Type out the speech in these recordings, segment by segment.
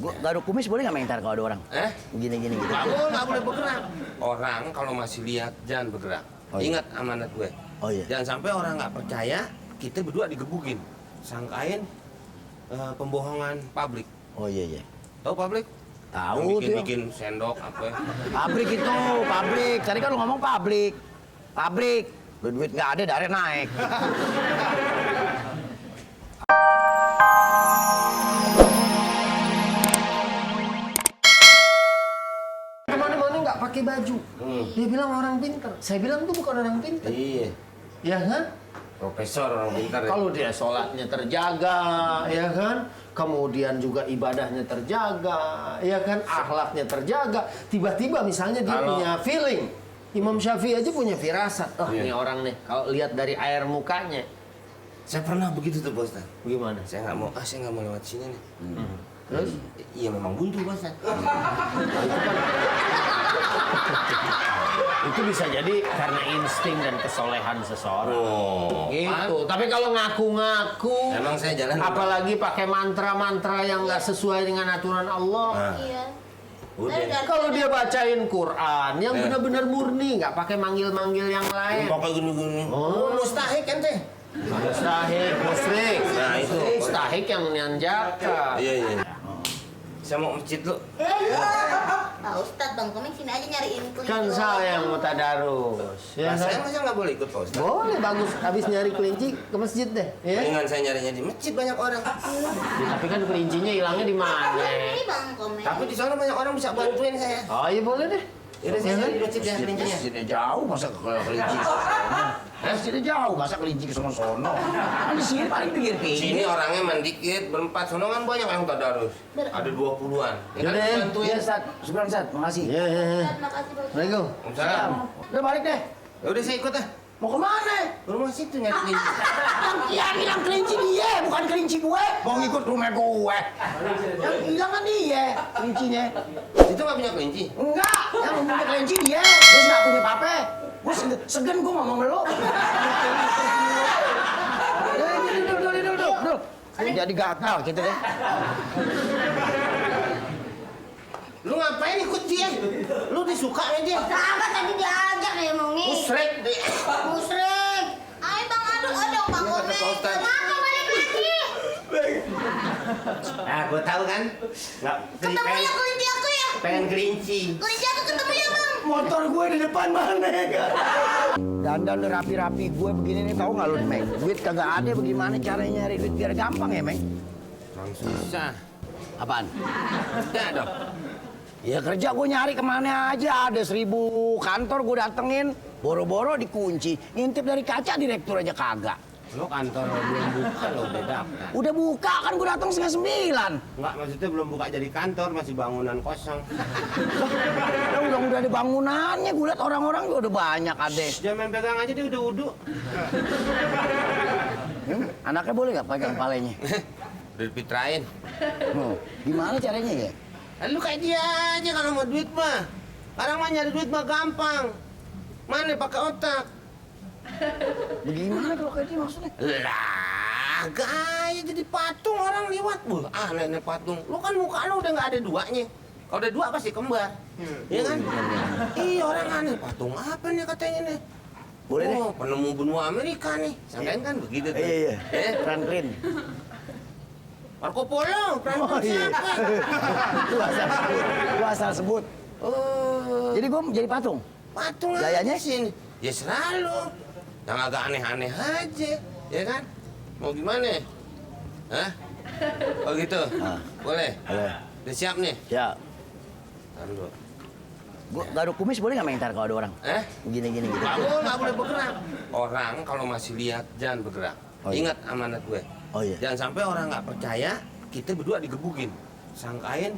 Gua garuk kumis boleh nggak mentar kalau ada orang? Gini-gini gitu. Nggak boleh bergerak. Orang kalau masih lihat jangan bergerak. Oh, iya. Ingat amanat gue. Oh iya. Jangan sampai orang nggak percaya kita berdua digebukin. Sangkain pembohongan publik. Oh iya iya. Tahu publik? Tahu tuh. Bikin sendok apa? Pabrik itu, pabrik. Tadi kan lu ngomong pabrik. Pabrik. Duit nggak ada, darah naik. Kemana-mana nggak pakai baju. Dia bilang orang pintar. Saya bilang tuh bukan orang pintar. Iya. Ya kan? Profesor orang pintar. Ya? Kalau dia sholatnya terjaga, ya kan? Kemudian juga ibadahnya terjaga, ya kan? Akhlaknya terjaga. Tiba-tiba misalnya dia punya feeling. Imam Syafi'i aja punya firasat. Oh, ini orang nih. Kalau lihat dari air mukanya. Saya pernah begitu tuh, Bos. Gimana? Saya nggak mau lewat sini nih. Terus? Iya memang buntu, Bos. Itu bisa jadi karena insting dan kesolehan seseorang. Oh. Gitu. Tapi kalau ngaku-ngaku, Emang saya jalan. apalagi pakai mantra-mantra yang nggak sesuai dengan aturan Allah. Iya. Udah. Kalau dia bacain Quran yang benar-benar murni, nggak pakai manggil-manggil yang lain. Pakai gini-gini. Oh, Mustahik kan teh? mustahik, musyrik. Nah, itu. Mustahik yang menyanjaka. Iya. Saya mau masjid lu. Pak Ustadz, Bang Komeng sini aja nyariin kelinci. Kan saya yang mau tadarus. Ya, Saya kan? masa nggak boleh ikut, Pak Ustadz? Boleh, bagus. Habis nyari kelinci ke masjid deh. Ya? Mendingan saya nyarinya di masjid, banyak orang. Ya, tapi kan kelincinya hilangnya di mana? Ini Bang Komeng. Tapi di sana banyak orang bisa bantuin saya. Oh iya boleh deh. Yaudah saya nyari di masjid ya kelincinya. Masjidnya jauh, masa ke kelinci ke sono? Masjidnya jauh, masa kelinci ke sono-sono? Kan di sini paling pinggir Sini pinggir. orangnya mendikit, berempat. Sono kan banyak yang tadarus. Ada 20-an. Ya kan Yaudah, bantuin. Iya, Ustaz. Sebentar, Ustaz. Makasih. Ya. Ustadz, makasih Pak Ustadz. Assalamualaikum. Waalaikumsalam. Udah balik deh. Ya udah saya ikut ah. Mau kemana? Rumah situ nyari kelinci. Yang hilang kelinci dia, bukan kelinci gue. Mau ngikut rumah gue. Yang hilang kan dia, kelincinya. Situ nggak punya kelinci. Enggak, yang punya kelinci dia. Terus nggak punya pape. Gue segen gue ngomong dulu. Duduk. Jadi gagal gitu deh. Lu ngapain ikut dia? Lu disuka sama dia? Kagak tadi diajak ya mau nih. Musrek deh. Musrik. Ayo Bang aduk Bang Komeng. Pak Ustadz. Kenapa balik lagi? Nah, gua tahu kan. Nggak Ketemu ya kelinci aku ya. pengen kelinci. Kelinci aku ketemu ya Bang. Motor gue di depan mana ya? Dandan lu rapi-rapi gue begini nih, tahu nggak lu nih, Meng? Duit kagak ada, bagaimana caranya nyari duit biar gampang ya, Meng? Bang susah. Apaan? Udah dong. Ya kerja gue nyari kemana aja, ada 1000 kantor gue datengin, boro-boro dikunci, ngintip dari kaca direktur aja kagak. Lu kantor belum buka lo udah daftar. Udah buka kan gue datang 8:30. Enggak, maksudnya belum buka jadi kantor, masih bangunan kosong. Udah ada bangunannya, gue liat orang-orang juga udah banyak ade. Jangan main pegang aja dia udah wudhu. Anaknya boleh nggak pegang kepalanya? Udah dipitrain. Gimana caranya ya? Lu kayak dia aja kalau mau duit mah. Sekarang mah nyari duit mah gampang. Mana pakai otak. Bagaimana kalau kayak dia maksudnya? Lah, gaya jadi patung orang lewat. Aneh nih patung. Lu kan muka lu udah nggak ada duanya. Kalau ada dua pasti kembar. Iya kan? Iya orang aneh. Patung apa nih katanya nih? Boleh deh. Penemu benua Amerika nih. Sangkain kan begitu tuh. Iya. Eh, Franklin. Marco Polo. Siapa? Gua asal sebut. Oh, Jadi gue jadi patung. patung Gayanya? aja sih. Ya selalu. Yang agak aneh-aneh aja. Ya kan? Mau gimana? Hah? Oh gitu? Boleh? Boleh. Udah siap nih? Ya. Tahan dulu. Gua garuk kumis boleh nggak mentar kalau ada orang? Gini-gini gitu. Nggak boleh bergerak. Orang kalau masih lihat jangan bergerak. Oh, iya. Ingat amanat gue. Oh iya. Jangan sampai orang nggak percaya kita berdua digebukin. Sangkain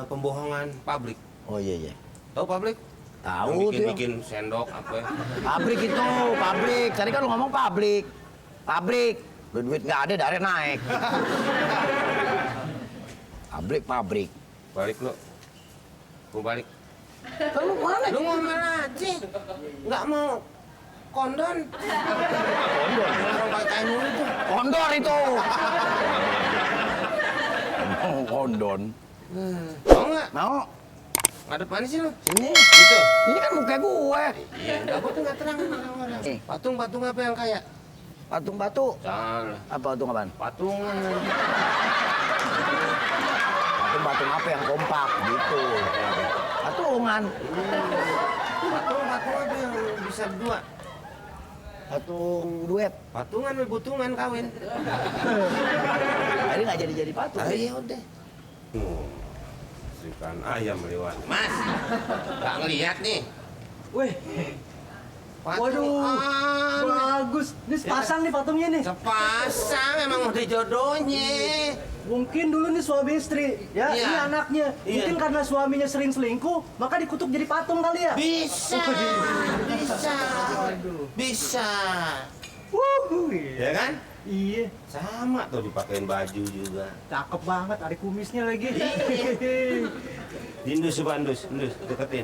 pembohongan publik. Oh iya. Tahu publik? Tahu tuh. Bikin sendok apa? Pabrik itu, pabrik. Tadi kan lu ngomong pabrik. Pabrik. Duit nggak ada, darah naik. Pabrik. Balik lu. Gue balik. Kan lu mana? Lu ngomel aja. Nggak mau kondon. Orang pakai kain mulu tuh. Kondor itu. Kondor. London. Mau nggak? Mau? Ngadep mana sih lu? Sini. Gitu. Ini kan muka gue. Iya, enggak, gua tuh nggak terang orang-orang. Eh. Patung apa yang kayak? Patung batu. Salah. Apa patung apaan? Patungan. Patung apa yang kompak gitu. Patungan. Patung apa yang bisa berdua? Patung duet. Patungan butungan kawin. Jadi nggak jadi patung. Ah, iya udah. Ikan ayam lewat. Mas, nggak ngeliat nih. Wih, Patung waduh, aneh. bagus. Ini sepasang nih patungnya nih. Sepasang emang udah jodohnya. Mungkin dulu nih suami istri, ya Iya. ini anaknya. Iya. Mungkin karena suaminya sering selingkuh, maka dikutuk jadi patung kali ya. Bisa, bisa. Ya kan? Iya, Sama tuh dipakein baju juga. cakep banget, ada kumisnya lagi. Indus coba indus, deketin.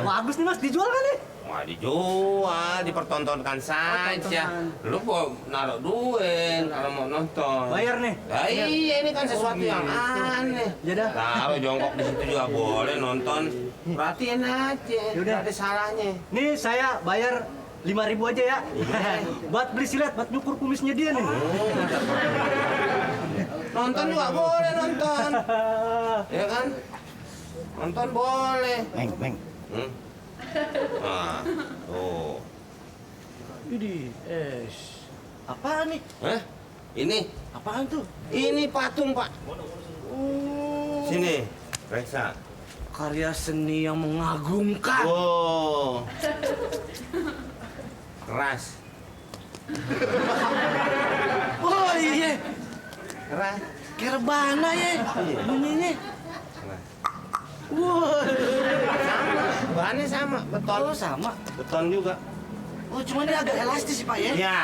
Bagus nih mas, dijual kan nih? Wah dijual, dipertontonkan saja. Lu mau naruh duit kalau mau nonton. Bayar nih. Nah, iya ini kan sesuatu yang aneh. Ya dah. Taruh jongkok di situ juga boleh nonton. Perhatiin aja, Yaudah. nggak ada salahnya. Nih saya bayar 5.000 aja ya. Buat beli silet, buat nyukur kumisnya dia nih. Nonton juga boleh nonton, ya kan? Nonton boleh. Meng. Hmm? Nah, tuh. Ini, apaan nih? Hah? Ini? Apaan tuh? Ini patung, Pak. Sini, periksa. Karya seni yang mengagumkan. Wow. Keras. Oh iya, Keras. kayak rebana ya bunyinya. Keras. Wah, Sama, bahannya sama, beton. oh sama. Beton juga. Oh cuma dia agak elastis sih pak ya? Ya,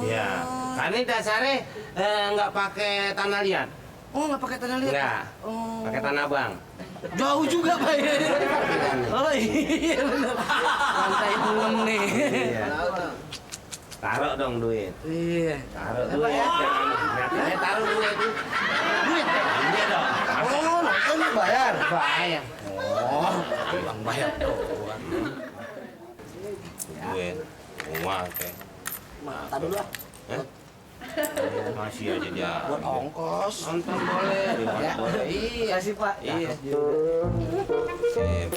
ya. Karena dasarnya nggak pakai tanah liat. Oh nggak pakai tanah liat? Nggak. Oh. Pakai tanah bang. Jauh juga pak ya? Oh iya bener. Lantai 6 nih. Iya. Taruh dong duit. Iya. Taruh duit. Taruh duit. Duit? Iya dong. Oh, nonton bayar. Bayar. Oh, Bang bayar doang. Duit. Rumah teh. Mata dulu ah. Hah? Masih aja dia. buat ongkos. Nonton boleh. Ya. Boleh. Iya. Kasih pak. Iya. Sip.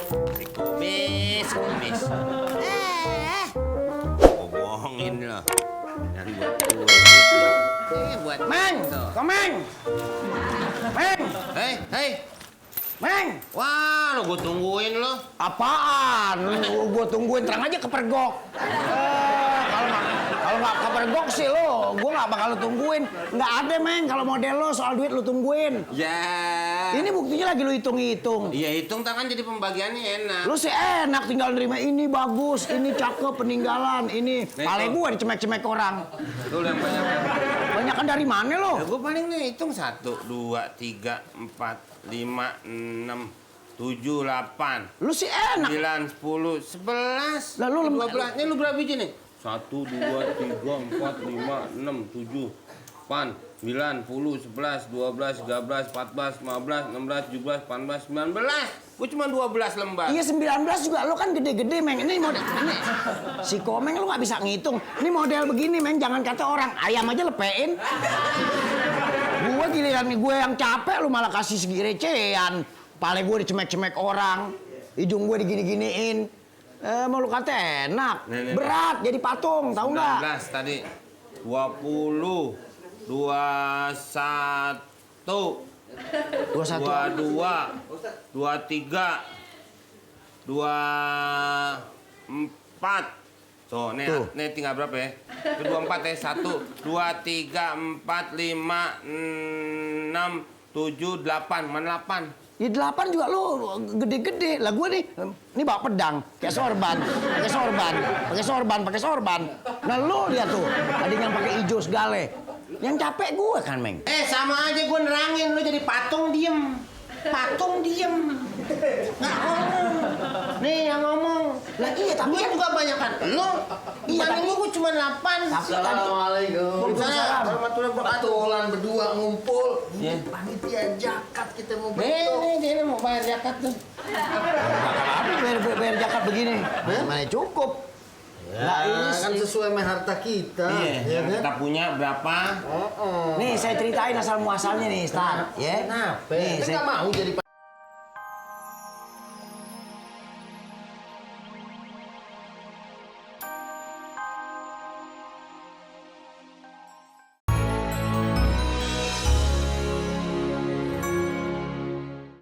Kumis. Gua bohongin loh. Yang buat duit. Buat Meng, Komeng. Meng, Hei. Meng. Wah, lo gue tungguin lo. Apaan? Gue tungguin terang aja kepergok. Kalau nggak kepergok sih lo, gue nggak bakal lo tungguin. Nggak ada Meng, kalau model lo soal duit lo tungguin. Ya. Ini buktinya lagi lo hitung-hitung. Iya hitung tangan jadi pembagiannya enak. Lu sih enak tinggal nerima ini bagus, ini cakep peninggalan, ini pale gue dicemek-cemek orang. Lu yang banyak. Banyak kan dari mana lo? Ya, gue paling nih hitung 1, 2, 3, 4, 5, 6, 7, 8, Lu sih enak. 9, 10, 11. Lah, lu 12. Ini lu berapa biji nih? 1, 2, 3, 4, 5, 6, 7, 8, 9, 10, 11, 12, 13, 14, 15, 16, 17, 18, 19. Gue cuma 12 lembar. Iya 19 juga, lo kan gede-gede Meng. Ini model, ini si Komeng lo nggak bisa ngitung. Ini model begini Meng, jangan kata orang ayam aja lepein. Gue giliran nih gue yang capek, lu malah kasih segi recehan. Pale gue dicemek-cemek orang, hidung gue digini-giniin. Mau lu kata enak, Nih. berat jadi patung, tahu nggak? 19 tadi. 20, 21, 21. 22, 23, 24. So, nih, Tuh. nih tinggal berapa ya? Itu 24 ya. 1, 2, 3, 4, 5, 6, 7, 8. Mana 8? Ya 8 juga lo gede-gede. Lah gue nih, ini bawa pedang, kayak sorban, pakai sorban. Nah lo lihat tuh, ada yang pakai hijau segale. Yang capek gue kan, Meng. Sama aja gue nerangin. Lu jadi patung diem. Patung diem. Nggak ngomong. Nih yang ngomong. Lah iya tapi Gue kan juga banyak kan. Lo dibanding gue cuma 8. Tapi tadi- Assalamualaikum. Waalaikumsalam. Warahmatullahi wabarakatuh. Kebetulan berdua ngumpul. Panitia zakat kita mau bentuk. Ini mau bayar zakat tuh. apa bayar zakat begini? Mana cukup? Lah ini kan sih. sesuai sama harta kita. Iya, ya yang kan? kita punya berapa? Oh, oh. Nih saya ceritain asal muasalnya nih, Stan, ya. Kenapa? Nih, Kita nggak mau jadi